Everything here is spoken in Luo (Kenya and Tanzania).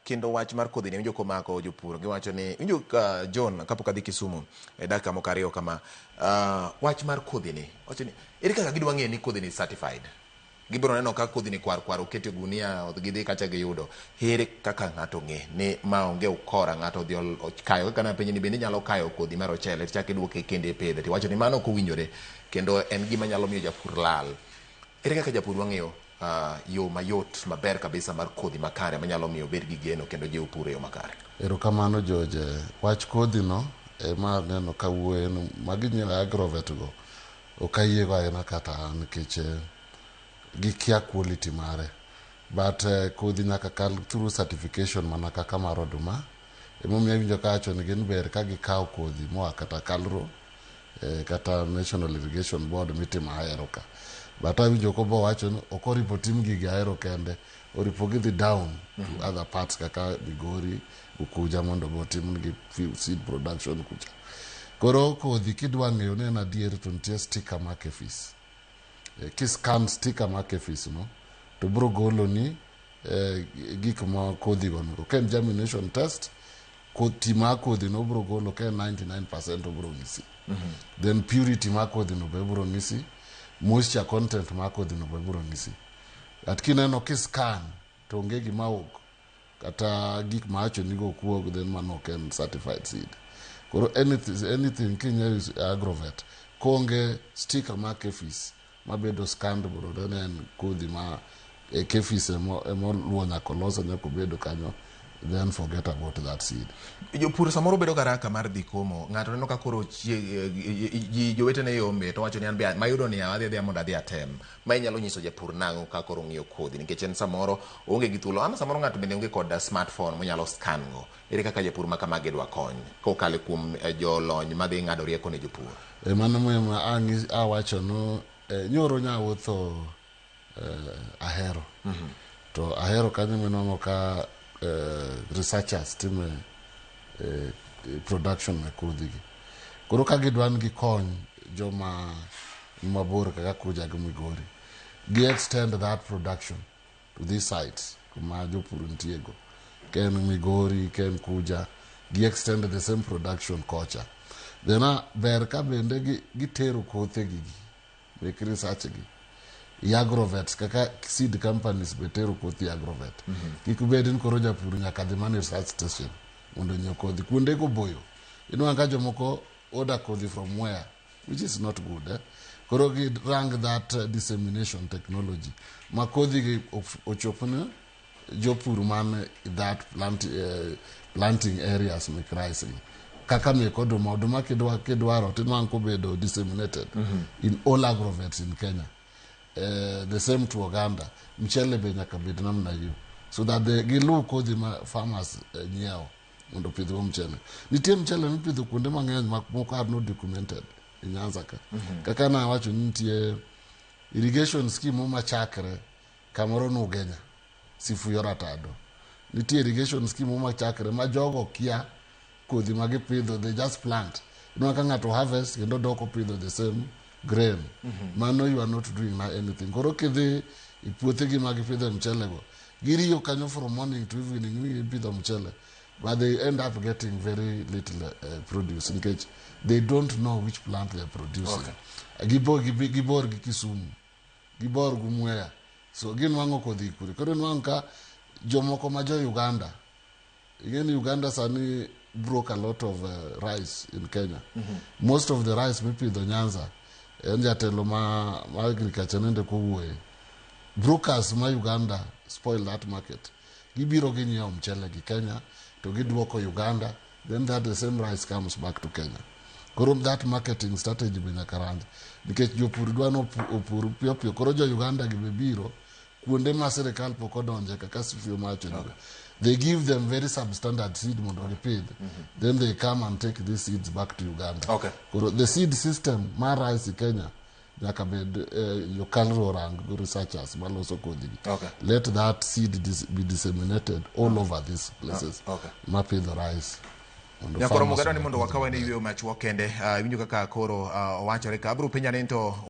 Kendo wach mar kodhi ni winjo komako jopur giwacho ni winjo ka John kapok adhi Kisumu e dakika moko ariyo kama wach mar kodhi ni wacho ni ere kaka gidwa ng'eyo ni kodhi ni certified gibiro neno ka kodhi ni kwar kwar oket e gunia gidhi kacha giyudo ere kaka ng'ato ng'e ni ma onge ukora ng'ato odhi okayo kaka napenjo ni bende inyalo kayo kodhi mar ochele tichako iduoke kendo ipidhe tiwacho ni mano ok owinjore kendo en gima nyalo miyo japur lal ere kaka japur wang'eyo yo mayot maber kabisa mar kodhi makare manyalo miyo obed gi geno kendo jiw pur e yo makare. Erokamano George. Wach kodhi no ema aneno ka wuoye no magi nyiewo e agrovet go ok ayiego ahinya kata an nikech gikia quality mare. But kodhi nyaka kal through certification mana kaka mar oduma. Emomiyo awinjo ka awacho ni gin ber ka gikawo kodhi moa kata Kalro kata National Irrigation Board mitimo Ahero ka. But awinjo kobo wacho ni ok oripo tim gigi Ahero kende, oripo gidhi down to other parts kaka Migori, Bukuja mondo be otimnegi seed production kucha. Koro kodhi kidwa ng'eyo ni en adier to nitie sticker mar KEPHIS. Kiscan sticker mar KEPHIS no to biro goloni gik ma kodhi go nigo. Ka en germination test, ti mar kodhi no obiro golo ka en 99% obiro nyisi. Then purity mar kodhi no be obiro nyisi, moisture content mar kodhi no be obiro nyisi. But kineno kiscan to onge gima wuok kata gik ma awacho ni go ok wuog then mano ok en certified seed. Koro anything kinyiewo e agrovet koonge sticker mar KEPHIS mabedo scanned bro then en kodhi ma KEPHIS emo luwo nyaka olose nyaka obedo kanyo then forget about that seed. Jopur samoro bedo garaka mar dhi komo ng'ato neno ka koro ji jowetene yombe to wacho ni an be mayudo ni adhi adhiya mondo adhi atem ma inyalo nyiso japur nang'o ka koro ong'iyo kodhi nikech en samoro oonge gi thuolo ama samoro ng'ato bende onge kod smartphone monyalo scan go ere kaka japur ma kamagi dwa kony kokalo kuom jolony madhi ng'ado rieko ne jopur. Mano momiyo awacho no nyoro nyawuotho Ahero to Ahero kanyo minwang'o ka researchers time production mek kodhi gi. Koro ka gidwa ni gikony joma mabor kaka Kuja gi Migori, gi extend that production to these sites kuma jopur nitie go. Ka en Migori, ka en Kuja, gi extend the same production kocha. Then ber ka bende gitero kothe gi mek research gi i agrovets kaka seed companies be tero kothi agrovet. Kik bed ni koro japur nyaka dhi mana e research station mondo onyiew kodhi. Kuonde go boyo. Inwang'o ka jomoko order kodhi from where which is not good. Eh? Koro gi rang that dissemination technology ma kodhi gi ochop ne jopur man that planting areas mek rice gi. Kaka mek oduma, oduma kidwaro tinwang'o kobedo disseminated in all agrovets in Kenya. The same to oganda. Mchele be nyaka bed namna hiyo. So that giluw kodhi ma farmers nyiewo mondo opidhgo mchele. Nitie mchele mipidho kuonde mang'eny ma moko are not documented e Nyanza ka. Kaka nawacho ni nitie irrigation scheme machakre kamoro Nugenya, Sifuyo Ratado. Nitie irrigation scheme machakre ma jogo kia kodhi ma gipidho, they just plant. Inwang'o ka ng'ato harvest kendo dok opidho the same grain. Mano you are not doing na anything. Koro kidhi e puothegi ma gipidho mchele go, giriyo kanyo from morning to evening ni gipidho mchele. But they end up getting very little produce nikech they don't know which plant they are producing. Gibor gi Kisumu, gibor gi Mwea. So ginwang'o kodhi kure. Koro inwang'o ka jomoko ma jo Uganda, ing'e ni Uganda sani broke a lot of rice in Kenya. Most of the rice mipidho Nyanza, en jatelo ma agriculture nende kowuoye. Brokers ma Uganda spoil that market. Gibiro ginyiewo mchele gi Kenya to giduoko Uganda, then that the same rice comes back to Kenya. Koro that marketing strategy be nyaka rang nikech jopur dwa ni opur piyo piyo. Koro jo Uganda gi be biro kuonde ma sirikal pok odonje kaka Sifio mawacho ni. They give them very substandard seed mondo gipidh. Then they come and take these seeds back to Uganda. Koro the seed system mar rice e Kenya nyaka bed jo KALRO orang gi researchers maloso kodhi gi. Let that seed be disseminated all over these places mapidho rice. Mondo Nyakoro farmers Mugadwa ni oyud mondo kodhi wakaw ane maber. yweyo machuok kende. Iwinjo kaka koro owachore ka abiro penja ni to